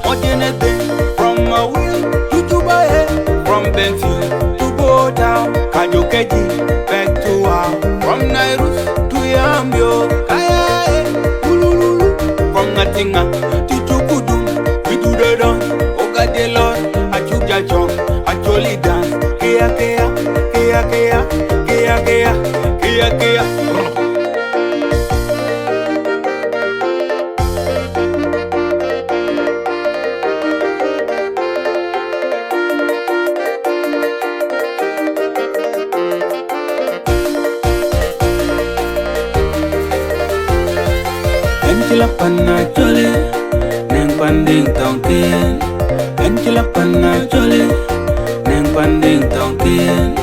Mojenete, from Mawil to Dubai, from Bentiu to Bota, Kajokeji, back to Wa, from Nairus to Yambio, Kaya, eh, Ulululu, from Natinga to Chukudum, we do the dance, Ogadelon, Achugajong, Acholi dance, Kea Kea, Kea Kea, Kea Kea, Kea Kea. Enchila panna chole, neng panding tongkin. Enchila panna chole, neng panding tongkin.